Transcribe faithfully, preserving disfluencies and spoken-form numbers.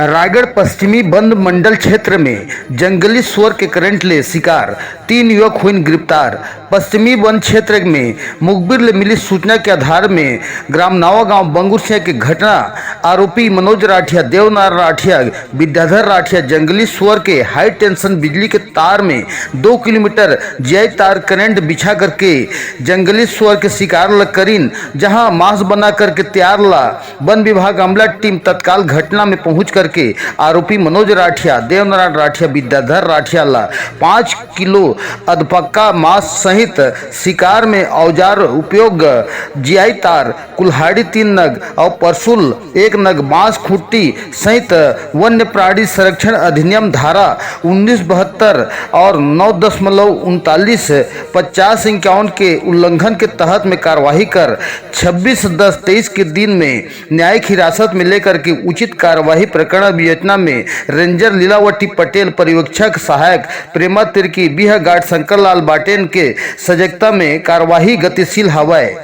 रायगढ़ पश्चिमी वन मंडल क्षेत्र में जंगली सुअर के करंट ले शिकार, तीन युवक होइन गिरफ्तार। पश्चिमी वन क्षेत्र में मुखबिर ले मिली सूचना के आधार में ग्राम नवागांव बंगुरसिया के घटना, आरोपी मनोज राठिया, देवनारायण राठिया, विद्याधर राठिया जंगली सुअर के हाई टेंशन बिजली के तार में दो किलोमीटर जियाई तार करंट बिछा करके जंगली सुअर के शिकार ल करिन, जहां मांस बना करके तैयार ला वन विभाग अमला टीम तत्काल घटना में पहुंच करके आरोपी मनोज राठिया, देवनारायण राठिया, विद्याधर राठिया ला पाँच किलो अधपक्का मांस सहित शिकार में औजार उपयोग जियाई तार, कुल्हाड़ी तीन नग और परसुल एक नग, बांस खुट्टी सहित वन्य प्राणी संरक्षण अधिनियम धारा उन्नीस बहत्तर और नौ दशमलव उनतालीस पचास इक्यावन के उल्लंघन के तहत में कार्यवाही कर छब्बीस दस तेईस के दिन में न्यायिक हिरासत में लेकर के उचित कार्यवाही प्रकरण विवेचना में रेंजर लीलावती पटेल, पर्यवेक्षक सहायक प्रेमा तिर्की, बिहगार्ड शंकर लाल बाटेन के सजगता में कार्यवाही गतिशील हवय।